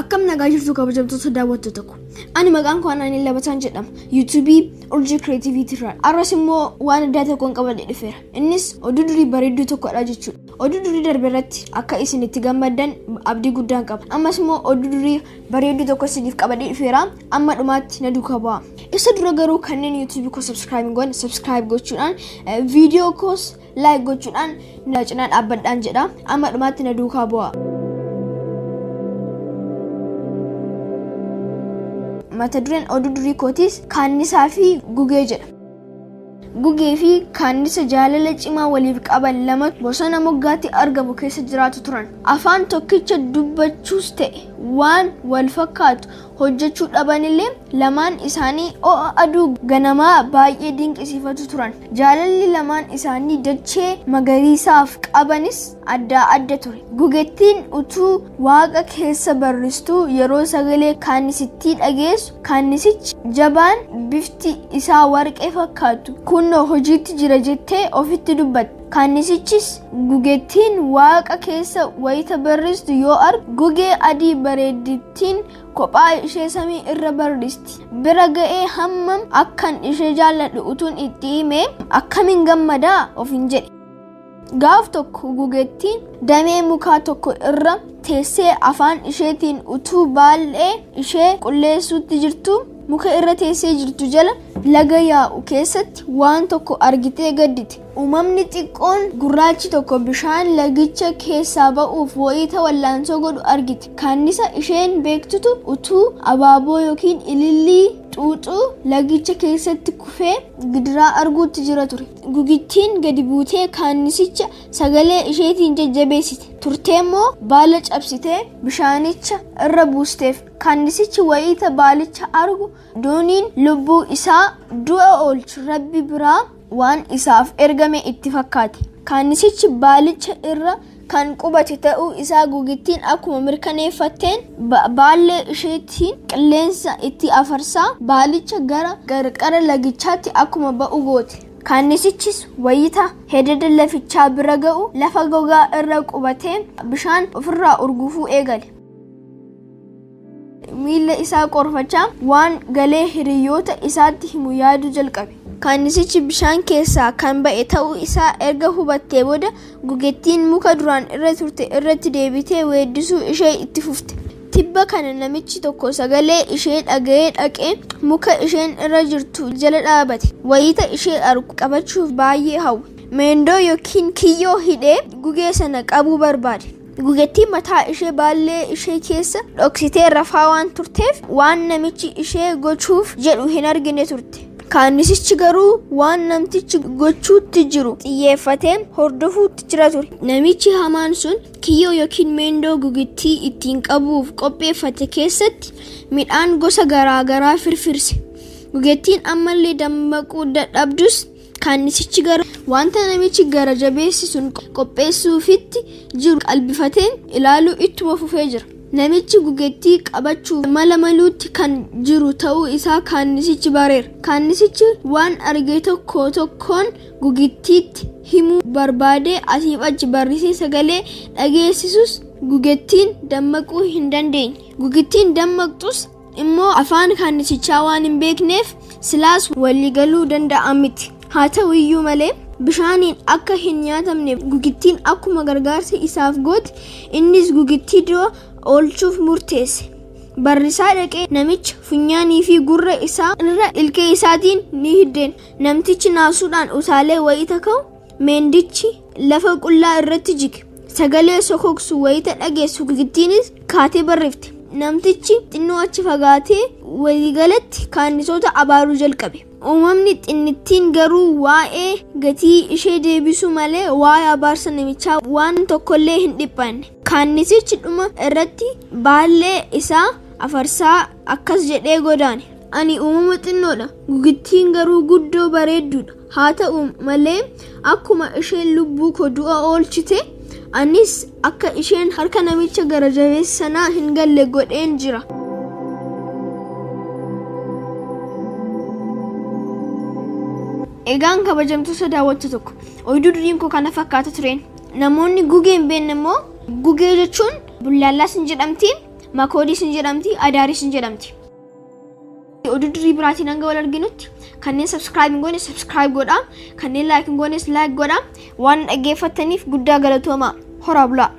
Akkam nagaa jirtu kabajamtoota daawwattoota koo. Ani maqaan koo Anaaniin Labataan jedhama. Yuutuubii Urjii Kireetiviitii irraa. Arras immoo waan addaa tokkoon qabadhee dhufeera. Innis oduu durii bareedduu tokkodha jechuudha. Oduu durii darbe irratti akka isin itti gammaddan abdii guddaan qaba. Ammas immoo oduu durii bareedduu tokko isiniif qabadhee dhufeera. Amma dhumaatti na duukaa bu'aa. Isa dura garuu kanneen yuutuubii koo subscribe hin goone subscribe gochuudhaan viidiyoo koos like gochuudhaan na cinaa dhaabbadhaan jedha. Amma dhumaatti na duukaa bu'aa. Mata dureen oduu durii kootiis kaannisaa fi gugee jedha. Gugee fi kaannisa jaalala cimaa waliif qaban lama bosona moggaatti argamu keessa jiraatu turan. Afaan tokkicha dubbachuus ta'e waan wal fakkaatu hojjechuu dhabanillee lamaan isaanii ho'a aduu ganamaa baay'ee dinqisiifatu turan. Jaalalli lamaan isaanii dachee magariisaaf qabanis addaa adda ture. Gugettiin utuu waaqa keessa barristuu yeroo sagalee kaannisittii dhageessu kaannisichi jabaan bifti isaa warqee fakkaatu kunnoo hojiitti jira jettee ofitti dubbatte. Kaannisichis gugettiin waaqa keessa wayita barristu yoo argu gugee adii bareeddittiin kophaa ishee samii irra barristi. Bira ga'ee hammam akkan ishee jaalladhu utuun itti himee akkamiin gammadaa ofiin jedhe. Gaaf tokko gugettiin damee mukaa tokko irra teessee afaan isheetiin utuu baal'ee ishee qulleessuutti jirtu muka irra teessee jirtu jala laga yaa'u keessatti waan tokko argitee gaddite. Uumamni xiqqoon gurraachi tokko bishaan lagicha keessaa ba'uuf wayita wallaansoo godhu argite. Kaannisa isheen beektutu utuu abaaboo yookiin ilillii xuuxuu lagicha keessatti kufee gidiraa arguutti jira ture. Gugittiin gadi buutee kaannisicha sagalee isheetiin jajjabeessite. Turtee immoo baala cabsitee bishaanicha irra buusteef. Kaannisichi wayita baalicha argu dooniin lubbuu isaa du'a oolchu rabbi biraa waan isaaf ergame itti fakkaate. Kaannisichi baalicha irra kan qubate ta'uu isaa gugittiin akkuma mirkaneeffatteen baallee isheetiin qilleensa itti afarsaa baalicha gara qarqara lagichaatti akkuma ba'u goote. Kaannisichis wayita hededa lafichaa bira ga'u lafa gogaa irra qubatee bishaan ofirraa urgufuu eegale. Miilla isaa qorfachaa waan galee hiriyoota isaatti himu yaaduu jalqabe. Kaannisichi bishaan keessaa kan ba'e ta'uu isaa erga hubattee booda gugettiin muka duraan irra turte irratti deebitee weeddisuu ishee itti fufte. Tibba kana namichi tokko sagalee ishee dhaga'ee dhaqee muka isheen irra jirtu jala dhaabate. Wayita ishee argu qabachuuf baay'ee hawwe. Meendoo yookiin kiyyoo hidhee gugee sana qabuu barbaade. Gugettiin mataa ishee baallee ishee keessa dhoksitee rafaa waan turteef waan namichi ishee gochuuf jedhu hin argine turte. Kaannisichi garuu waan namtichi gochuutti jiru xiyyeeffatee hordofuutti jira ture. Namichi hamaan sun kiyyoo yookiin meendoo gugittii ittiin qabuuf qopheeffate keessatti midhaan gosa garaa garaa firfirse. Gugettiin ammallee dammaquu dadhabdus kaannisichi garuu wanta namichi gara jabeessi sun qopheessuufitti jiru qalbifatee ilaaluu ittuma fufee jira. Namichi gugettii qabachuuf mala maluutti kan jiru ta'uu isaa kaannisichi bareera. Kaannisichi waan arge tokko tokkoon gugittiitti himuu barbaadee asiif achi barrisee sagalee dhageessisus gugettiin dammaquu hin dandeenye. Gugittiin dammaqxus immoo afaan kaannisichaa waan hin beekneef silaas waliigaluu danda'a miti. Haa ta'u iyyuu malee bishaaniin akka hin nyaatamneef gugittiin akkuma gargaarsa isaaf goote innis gugittii du'a oolchuuf murteesse. Barrisaa dhaqee namicha funyaanii fi gurra isaa irra ilkee isaatiin ni hiddeen. Namtichi naasuudhaan utaalee wayita ka'u meendichi lafa qullaa irratti jige. Sagalee sokoksu wayita dhageessu gugittiinis kaatee barrifte. Namtichi xinnoo achi fagaatee waliigalatti kaannisoota abaaruu jalqabe. Uumamni xinnittiin garuu waa'ee gatii ishee deebisuu malee waa'ee abaarsa namichaa waan tokkollee hin dhiphanne. Kaannisichi dhuma irratti baallee isaa afarsaa akkas jedhee godaane. Ani uumama xinnoodha. Gugittiin garuu guddoo bareedduudha. Haa ta'u malee akkuma isheen lubbuu koo du'a oolchite anis akka isheen harka namicha gara jabeessa sanaa hin galle godheen jira. Egaan kabajamtoota daawwattoota tokko oduu duriin koo kana fakkaata tureen. Namoonni gugee hin beekne immoo gugee jechuun bullaallaas hin jedhamti. Makoodiis ni jedhamti, Adaaris ni jedhamti. Oduu durii biraatiin hanga wal arginutti, kanneen subscribe hin goone subscribe godhaa, kanneen like hin goones like godhaa. Waan dhaggeeffattaniif guddaa galatoomaa. Horaa bulaa.